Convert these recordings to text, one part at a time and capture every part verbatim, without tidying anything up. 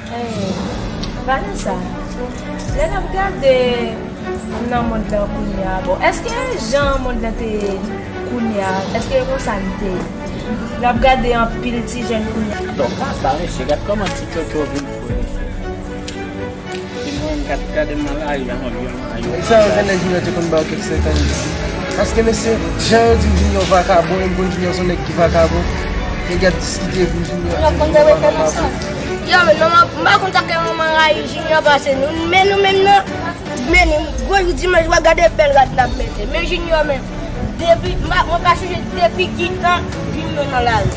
Hey, Vanessa, lè n ap gade nan mond lan kounye a, bon, èske jan mond lan te ye kounye a, èske e konsa n te ye? N ap gade anpil ti jèn kounye a. Donk, papa, mesye, gad kòman ti tchotcho vin fou, mesye. Epi mwen menm, gad, gade m nan lari a, mwen, mwen, mwen. Sa yo, jènès Junior te konn ba yo kèk senkant. Paske, mesye, jan yo di Junior vakabon, e m konn Junior se yon nèg ki vakabon. Nèg ap diskite pou Junior. Yo, men manman, m pa konn sa k fè manman rayi Junior pase nou. Men nou menm nan, men ni gwo jou dimanch, w ap gade bèl rad n ap mete. Men Junior menm, depi, m pa, mwen pa sonje depi ki tan Junior nan lari.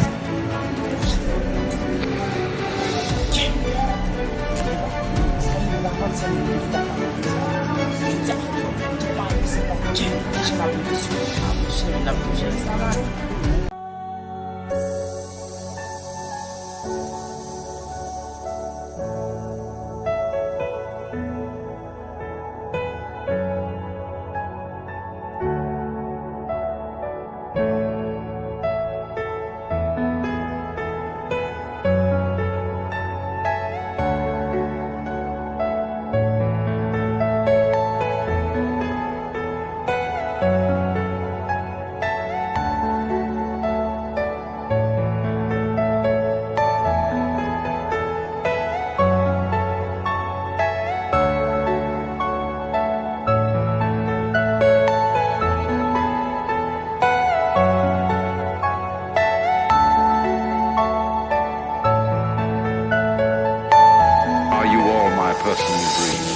Are you all my personal dreams?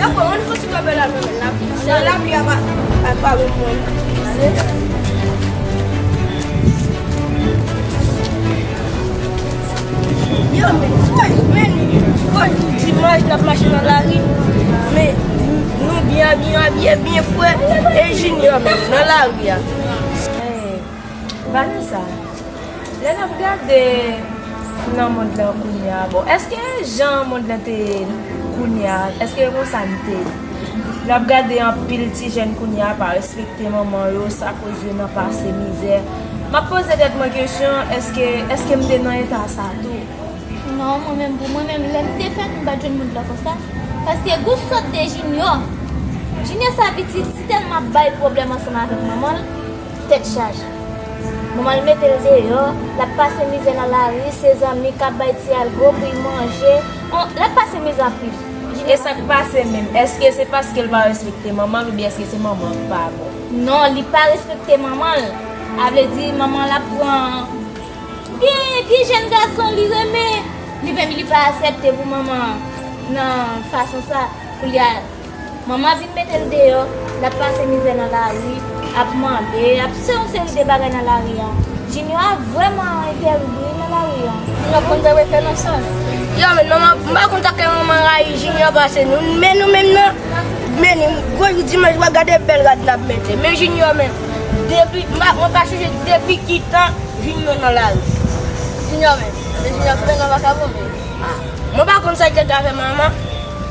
Dakò, ann fè ti kanpe la, men lapli, se lapli a pa, a pa bon mwen. Yo, men, fò, men, fò, dimanch, n ap mache nan lari, men, nou byen abiye, abiye byen fre, e Junior, men, nan lari a. Vanessa, lè n ap gade nan mond lan kounye a, bon, èske jan mond lan te ye kounye a, èske e konsa n te ye? N ap gade anpil ti jèn kounye a pa respekte manman yo, sa koz yo nan pase mizè. M ap poze tèt mwen kesyon, èske, èske m te nan eta sa tou? Non, mwen menm, pou mwen menm, lè m te fèt, m pa t jwenn moun la konsa. Paske gou sòt de Junior. Junior sa pitit, si tèlman ap bay pwoblèm ansanm avèk manman l, tèt chaje. Manman l mete l deyò, l ap pase mizè nan lari, se zanmi k ap bay ti algo pou l manje. On, l ap pase mizè anpil. E sa k pase menm? Èske se paske l pa respekte manman l oubyen èske se manman l ki pa bon? Non, li pa respekte manman l. A vle di, manman l ap pran Gen, gen jèn gason li renmen, li menm li pa aksepte pou manman nan fason sa, pou li a, manman vin mete l deyò, l ap pase mizè nan lari, ap mande, ap fè yon seri de bagay nan lari an. Junior a vrèman entèri wi nan lari an. Junior konn fè referans sa. Yo, men manman, m pa konn sa k fè manman rayi Junior pase nou, men nou menm nan, men ni gwo jou dimanch, w ap gade bèl rad n ap mete. Men Junior menm, depi, m pa, mwen pa sonje depi ki tan Junior nan lari. Junior menm. Men Junior tou nan vakabon menm. Ah. Mwen pa konn sa l te ka fè manman.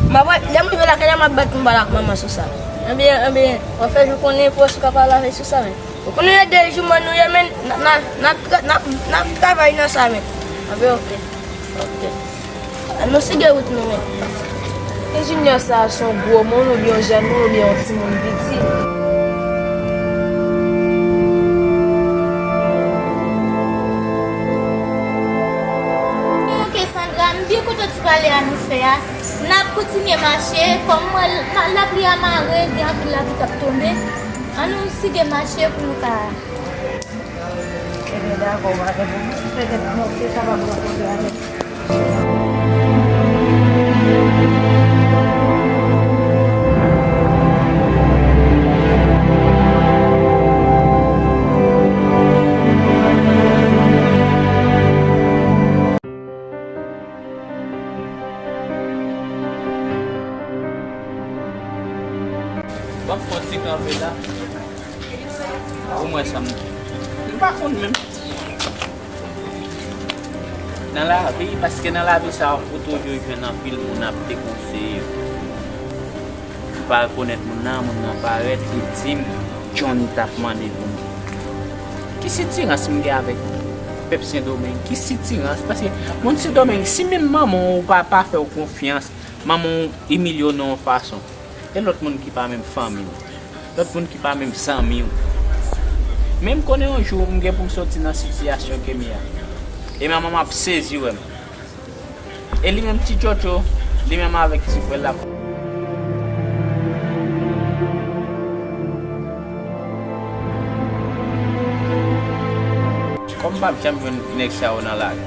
M ap wè, lè m rive lakay la, m ap bat konba la ak manman sou sa. Ebyen, ebyen, w ap fè jou konnen pou wè si w ka pale avè l sou sa menm. Ou konnen e de jouman nou ye menm, n a, n a, n ap tra-, n ap, n ap travay nan sa menm. Ebyen, oke. Oke. Ann nou sige wout nou men. E Junior sa a se yon gwo moun oubyen yon jèn moun oubyen yon timoun piti? Oke Sandra, m byen kontan ti pale a nou fè a. N ap kontinye mache, kòm mwen, la, lapli a mare, gen anpil lapli k ap tonbe. Ann nou sige mache pou nou ka Ebyen, dakò, pa gen pwoblèm. Petèt nou te kapab rankontre avèk. W ap fè yon ti kanpe la. Ou wè sa m, m pa konn menm. Nan lavi, paske nan lavi sa a, ou toujou jwenn anpil moun ap dekonseye w. M pa rekonèt moun nan, moun nan parèt, li di m, Johnny t ap mande pou mwen. Sitirans m gen avèk pèp Sendomeng? Ki sitirans? Paske moun Sendomeng, si menm manman w pa, pa fè w konfyans, manman w imilye w nan yon fason, e lòt moun ki pa menm fanmi w, lòt moun ki pa menm zanmi w. Men m konnen yon jou m gen pou m soti nan sitiyasyon ke m ye a. E manman m ap sezi wè m. E li menm ti tchotcho, li menm avèk ti frè l la. Kòm m p ap janm jwenn nèg sa yo nan lari.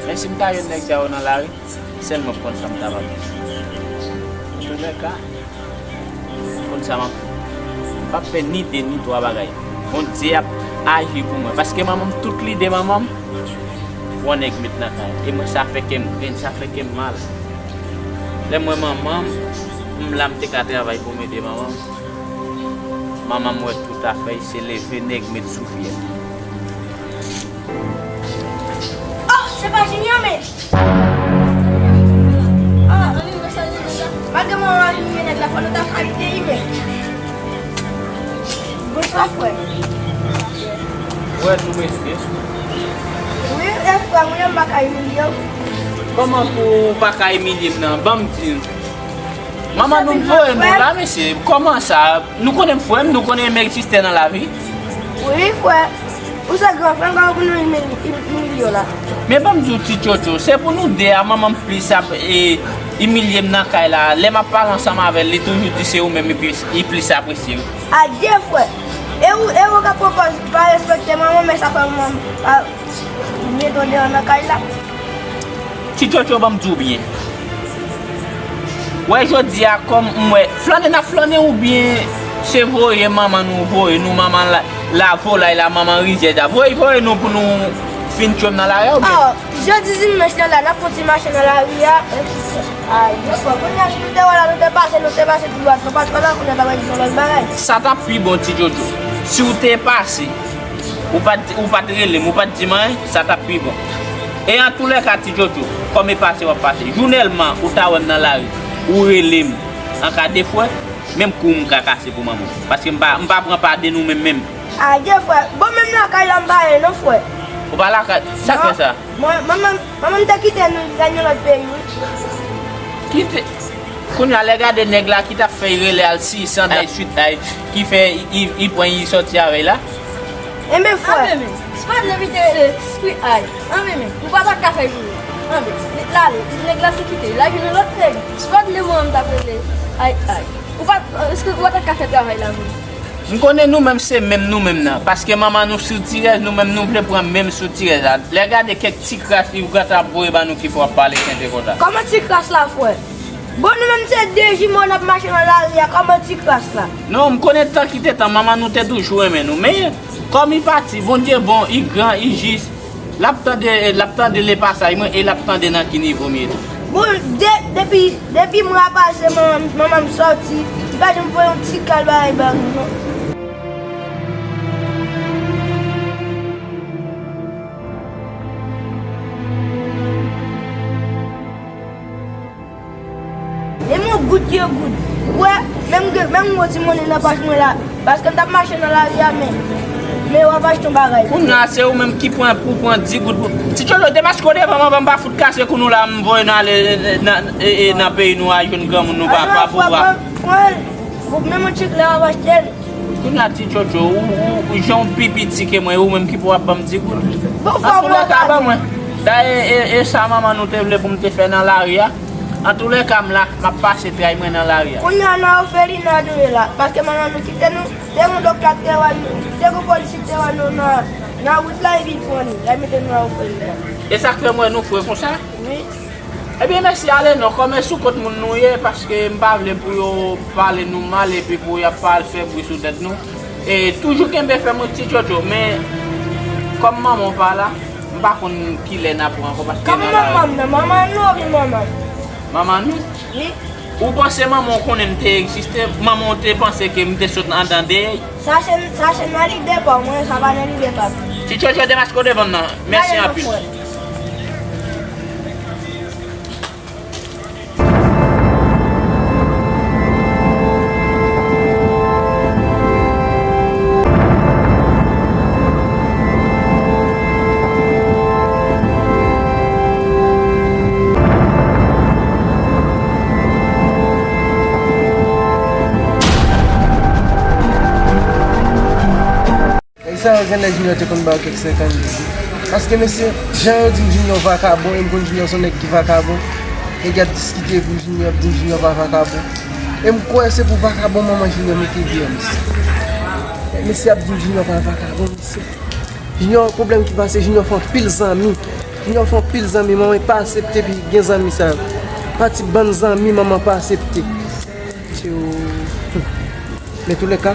Men si m ta jwenn nèg sa yo nan lari, sèlman pou konn sa m ta pral fè. Antoulèka, konn sa m ap fè. M p ap fè ni de ni twa bagay. Bondye ap aji pou mwen. Paske manman m, tout lide manman m, pou yon nèg met nan kay. E mwen, sa fè kè m grenn, sa fè kè m mal. Lè m wè manman m, m la, m te ka travay pou m ede manman m. Manman m wè tout afè, se leve nèg met sou fyèl. Oh, se pa Junior, men! Ah, malgre mwen anvi men nèg la, fò nou ta kalite li, men. Bonswa, frè. Wè, tou mesye. Wi, e frè, mwen menm m pa ka imilye w. Kòman pou w pa ka imilye m nan? Ban m di. Manman nou voye nou la, mesye. Kòman sa? Nou konnen m frè m, nou konnen m egziste nan lavi. Wi, frè. Ou se gran frè m, kòman pou nou imil-, im-, imilye w la? Men ban m di w ti tchotcho, se pou nou de a, manman m plis ap, e, imilye m nan kay la. Lè m ap pale ansanm avè l, li toujou di se ou menm li plis, li plis apresye. Adye, frè. E ou, e ou ka pwopòz pa respekte manman, men sa fè manman m pa mete w deyò nan kay la. Ti tchotcho, ban m di w byen. Wè, jodi a, kòm m wè, flannen n ap flannen oubyen se voye manman nou voye nou, manman la, la volay la, manman rizyèz la. Voye, voye nou pou nou fin tchwe m nan lari a oubyen? Oh, jodi dimanch lan la, n ap fè yon ti mache nan lari a. Ay, yo fò, kounye a, si nou te wè la, nou te pase, nou te pase tou dwat, nou pa t wè la, kounye a, ta wè yon lòt bagay. Sa t ap pi bon, ti tchotcho. Si w te pase, Ou pa t, ou pa t rele m, ou pa t di m anyen, sa t ap pi bon. E antoulèka, ti tchotcho, kòm e pase w ap pase, jounèlman ou ta wè m nan lari, ou rele m an ka de frè, menm kou m ka kase pou manman w. Paske m pa, m pa pran pa de nou menm menm. Adye frè, bon menm lakay la m pa ye non frè. Ou pa lakay, sa k fè sa? Mwen, manman, manman m te kite nou, l al yon lòt peyi wi. Kite? Kounye a lè gade nèg la ki t ap fè y rele al Sweet Ay, Sweet Ay, ki fè y, y, y pran y sòti avè y la. Enben frè. Anben men, se pa t lè m te rele Sweet Ay. Anben men, ou pa t ap ka fè y vini. Anben, l ale, nèg la te kite, l al jwenn yon lòt nèg. Se pa t lè mwen m t ap rele Ay Ay. Ou pa, èske ou pa t ap ka fè travay la vre? M konnen nou menm se menm nou menm nan, paske manman nou sitirèz, nou menm nou vle pran menm sitirèz la. Lè gade kèk ti kras li gentan ap voye ban nou ki fè w ap pale tenten konsa. Kòman ti kras la, frè? Bon, nou menm se de jimo n ap mache nan lari a, kòman ti kras la? Non, m konnen tan ki te tan, manman nou te toujou renmen nou, men kòm li pati, Bondye bon, li gran, li jis, L ap tande, l ap tande lepasaj mwen e l ap tande nan ki nivo m ye tou. Bon, de, depi, depi mwa pase, manman, manman m sòti, li pa janm voye yon ti kal bagay ban nou, non. Menm yon goud, de goud. Ou wè, menm gen, menm yon ti monnen nan pòch mwen la, paske m t ap mache nan lari a, men, men w ap achte yon bagay. Kounye a, se ou menm ki pran, pou pran di goud pou. Ti tchotcho, demaske w devan m anvan m pa fout kase kou nou la, m voye nou ale, e, e, nan, e, e, nan peyi nou a jwenn granmoun nou pa, pa pouvwa. Pran, pran, pran, menm yon ti klè w ap achte l. Kounye a ti tchotcho, ou, ou, ou jan w pi piti ke mwen, ou menm ki pou ap ban m di goud. Bon, fò mwen ka ban mwen. Dayè, e, e sa manman nou te vle pou m te fè nan lari a. Antoulèka, m la, m ap pase tray mwen nan lari a. Kounye a nan òfelina nou ye la, paske manman nou kite nou, te gen doktè k te wè nou, te gen polis ki te wè nou nan, nan wout la, epi l pran nou, l al mete nou nan òfelina. E sa k fè m wè nou fre konsa? Wi. Ebyen, mèsi, ale non, kòm e sou kont moun nou ye, paske m pa vle pou yo pale nou mal epi pou y ap pale fè bri sou tèt nou. E toujou kenbe fèm wi ti tchotcho, men kòm manman w pa la, m pa konn kilè n ap pran ankò, paske nan lari. Kòman manman m nan? Manman nou oubyen manman m? Manman nou? Wi. Ou panse manman w konnen m te egziste? Manman w te panse ke m te sot anndan dèyè? Sa se, sa se nan lide pa w, mwen, sa pa nan lide pa m. Ti tchotcho, demaske w devan m nan. Mèsi anpil. Genlè Junior te konn ba yo kèk senkant goud. Paske mesye, jan yo di m Junior vakabon, e m konn Junior se yon nèg ki vakabon. Nèg y ap diskite pou Junior, ap di m Junior pa vakabon. E m kwè se pou vakabon manman Junior mete deyò mesye. Mesye ap di m Junior pa vakabon, mesye. Junior, pwoblèm ki pase, Junior fè anpil zanmi. Junior fè anpil zanmi, manman pa aksepte pou gen zanmi sa yo. Pati bann zanmi, manman pa aksepte. Mesye, o. Men toulèka,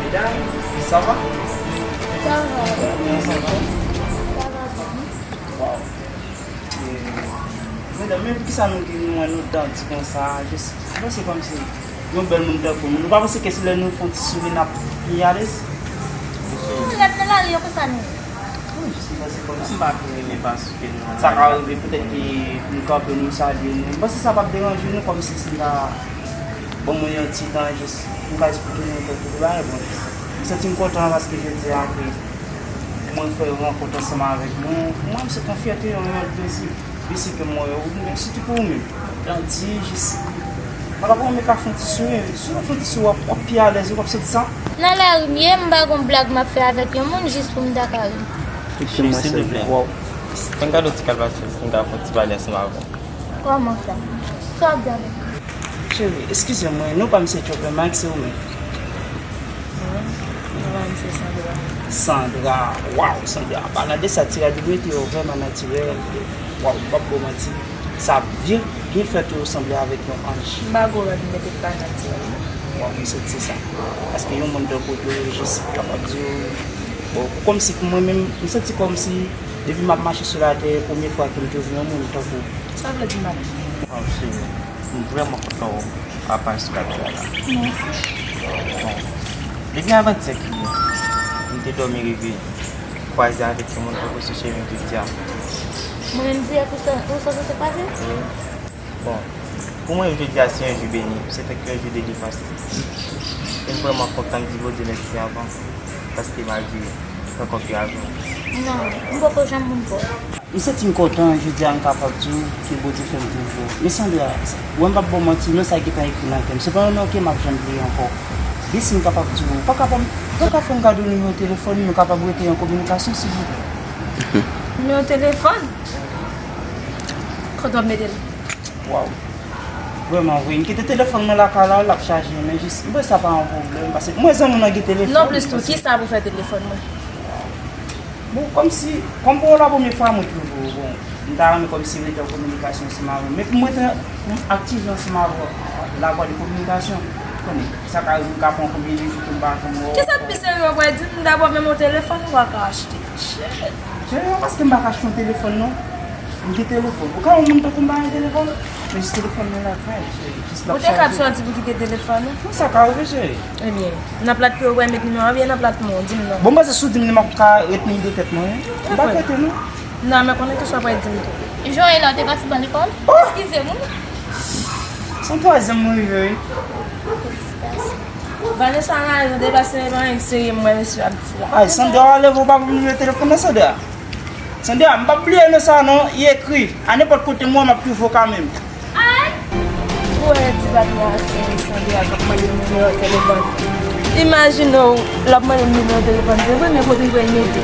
Medam, sa va? Sa va. Sa va. Sa va, Tony. Waw. E, medam, men poukisa nou gen nou an nou danti konsa? Jis, nou se kòmsi yon bèl moun tankou nou. Nou pa panse ke se lè nou fè yon ti souri n ap pi alèz? Hmm, lè n nan lari yo konsa nou ye. Wi, jis m panse kòmsi m pa pi renmen paske nou sa ka rive petèt ke nou kanpe nou salye nou. M panse sa p ap deranje nou kòmsi si m ta ban mwen yon ti tan jis m ka esplike nou kèk ti bagay. Bon, m santi m kontan paske jodi a ke mwen fè rankont ansanm avèk nou. Pou mwen, se t yon fyète, yon reyèl plezi. Mesye ke m wè yo, men sitou pou ou menm. Danti, jis. Mwen pa konn men ka fè yon ti souri. Si w fè yon ti souri, w ap, w ap pi alèz, w ap santi sa. Nan lari m ye, m pa gon blag m ap fè avèk yon moun, jis pou m ta ka ri. Silvouplè. Fè m gade yon ti kalbasyon, pou m ka fè yon ti pale ansanm avè w. Kòman sa? Sa w ap di avèk li? Cheri, eskize mwen, non pa m se Trouble Mike, se ou menm? Wi, non pa m se Sandra. Sandra, waw, Sandra, an palan de sa, ti rad ou rete yo vrèman natirèl. Waw, m p ap ba w manti, sa byen, byen fèt ou sanble avèk yon anj. M pa gwo rad m mete k pa natirèl non. Waw, m santi sa. Paske yon moun tankou w, jis kapab di w, bon, kòmsi pou mwen menm, m santi kòmsi depi m ap mache sou latè, premye fwa ke m te wè yon moun tankou w. Sa vle di m ap di? Waw, cheri, m vrèman kontan wè w. Apa sou kat la la. Mèsi. Bon. Depi avantyè ki m te dòmi rive kwaze avèk yon moun tankou sou chemen jodi a. Mwen menm di ak ou sa, ou sa sou te kwaze? Wi. Bon, pou mwen jodi a se yon jou beni, se fèk yon jou delivrans. E m vrèman kontan, m di Bondye mèsi avan, paske malgre rankont yo avè w. Non, m poko janm moun pò. M santi m kontan, jodi a m kapab di w ke Bondye fè m kouvri w. Men Sandra, wè m p ap ba w manti, non sa gentan ekri nan kè m. Se pa yon non ke m ap janm bliye ankò. Bisi m kapab di w, ou pa kapab, ou pa ka fè m gade w nimewo telefòn, nou kapab rete an kominikasyon, silvouplè? Nimewo telefòn? Kote w ap mete l? Waw. Vrèman vre, m kite telefòn mwen lakay la, l ap chaje, men jis, m panse sa pa yon pwoblèm, paske mwen zanmi w nan gen telefòn. Non plis tou, kisa pou fè telefòn mwen? Bon, kòmsi, kòm pou la premye fwa mwen twouve w, bon, m ta renmen kòmsi rete an kominikasyon ansanm avè w. Men pou mwen te, pou m aktive ansanm avè w, lavwa de kominikasyon, konnen, sa ka rive m ka pran konbyen de jou ke m pa janm wè w. Kisa k pi serye w pral di m dabò, menm yon telefòn ou pa ka achte? Shit. Serye, paske m pa ka achte yon telefòn non. M gen telefòn. Ou ka wè yon moun tankou m pa gen telefòn? Men jis telefòn mwen lakay, cheri. Jis l ap chaje. Ou te ka sòti pou kite telefòn ou? Non, sa ka rive, cheri. Ebyen, nan plat pye ou pral met nimewo a oubyen nan plat men w? Di m non. Bon, m panse si w di m li, m ap ka reteni de tèt mwen, wi. M p ap rete, non. Non, men konnen kisa w pral di m tou. Joël, ou te pase bò lekòl? Oh! Eskize m, wi. Se yon twazyèm mwen rive, wi. Vanessa, nan rezon de pase, men yon serye mwen, mesye ap di la. Ay, Sandra, leve w pa pou m nimewo telefòn nan, Sandra. Sandra, m p ap bliye non sa non, li ekri. A nenpòt kote m wè m ap twouve w kanmenm. Ay! Ou wè ti patnè a se Sandra k ap mande m nimewo telefòn. Imajine w, l ap mande m nimewo telefòn, se vre, men kote m pral mete?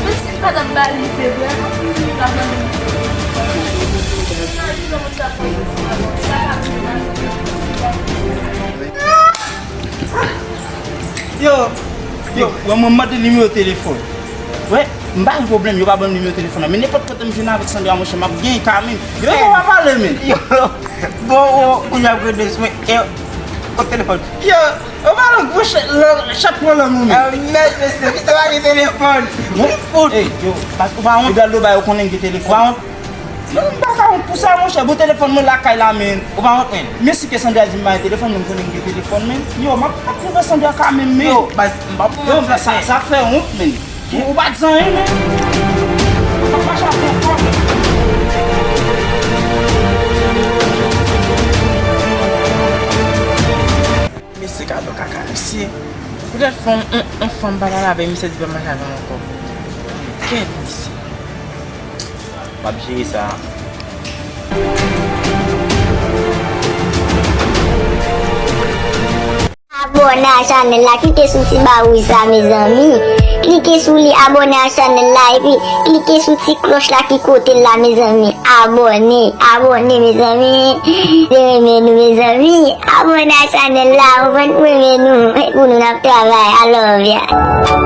Men si m pa t ap ba li, se vre, non? L ap mande m nimewo telefòn. Imajine w, moun sa poze sou mwen, sa ka vin mal. Yo, yo, wè mwen mande nimewo telefòn. Wè, m pa gen pwoblèm, yo pa ban m nimewo telefòn nan. Men nenpòt kote m jwenn avèk Sandra, monchè, m ap genyen ka menm. Yo, yo pa pale, men. Yo, bon, ou, ou kounye a ap rele sou mwen, e, kot telefòn? Yo, yo pa lang, monchè, lang, chat pran lang ou, men. Ah, mèt, mesye, misye pa gen telefòn. Bon, fout. Ey, yo, paske ou pa wont. Egal, yo ba yo konnen m gen telefòn. Ou pa wont? Non, m pa ka wont pou sa, monchè. Bon, telefòn mwen lakay la, men. Ou pa wont, men? Men si ke Sandra di m pa gen telefòn, men m konnen m gen telefòn, men. Yo, m ap, m ap twouve Sandra kanmenm, men. Yo, baz, m pa pou... Yo, sa, sa fè wont, men. Ou, ou pa di zanyen, men. Ou pa chape fò. Mesye gadon kaka, mesye. Poutèt fè yon, yon, yon fanm pa pale avè misye, di pa mache avè m ankò. Kèt, mesye. M ap jere sa. Abòne a chanèl la, klike sou ti ba wouj sa, mezanmi. Klike sou li, abòne a chanèl la, epi klike sou ti klòch la ki kote l la, mezanmi. Abòne, abòne, mezanmi. Se renmen nou, mezanmi. Abòne a chanèl la, ou konprann, pou renmen nou. E pou nou, n ap travay. I love ya.